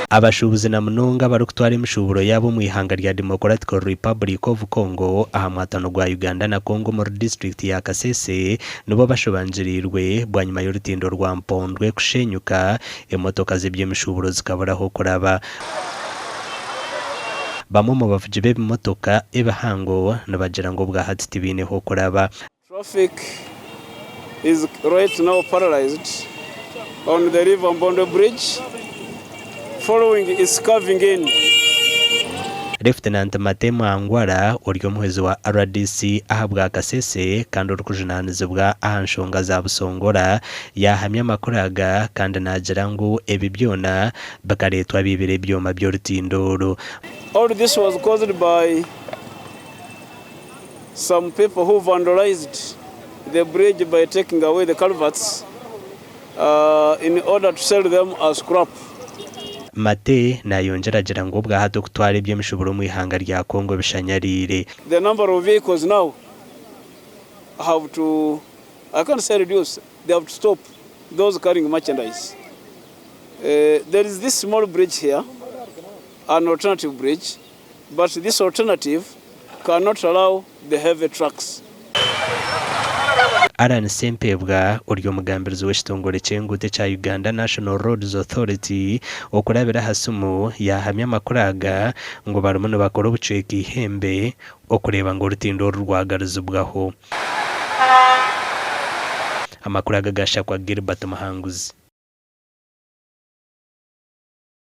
Abashuubuzi na munonga abarikutwara emishuuburo yaabo omu ihanga rya Democratic Republic of Congo aha mwatano gwa Uganda na Congo omuri disiturikiti ya Kasese nibo bashobangiriirwe bwanyima y'orutindo rwa Mpondwe kushenyuka, emotoka z'eby'emishuuburo zikabura ah'okuraba. Bamwe omu bavugi b'ebimotoka ebihango nibagira ngu obwahati tibaine h'okuraba. Traffic is right now paralysed on the River Mpondwe Bridge following its caving in. Lieutenant Mate Mwangwara ori omuhwezi wa rdc ahabwa Kasese kandi orikujunaanizibwa aha nshonga za Busongora yaahamya amakuru aga kandi naagira ngu ebi byona bikareetwa abaibire ebyoma by'orutindo oru. All this was caused by Some people who vandalized the bridge by taking away the culverts in order to sell them as scrap. Mate nayongyera agira ngu obwahati okutwara eby'emishuburo omu ihanga rya Congo bishanyariire. The number of vehicles now have to, I can't say reduce, they have to stop those carrying merchandise. There is this small bridge here, an alternative bridge. But this alternative cannot allow the heavy trucks. Allan Ssempebwa ori omugambirizi w'ekitongore ky'enguuto ekya Uganda National Roads Authority okurabira aha simu yaahamya amakuru aga ngu barimu nibakora obucweka eihembe okureeba ngu orutindo oru rwagarizibwaho. Amakuru aga gashakwa Gilbert Muhanguzi.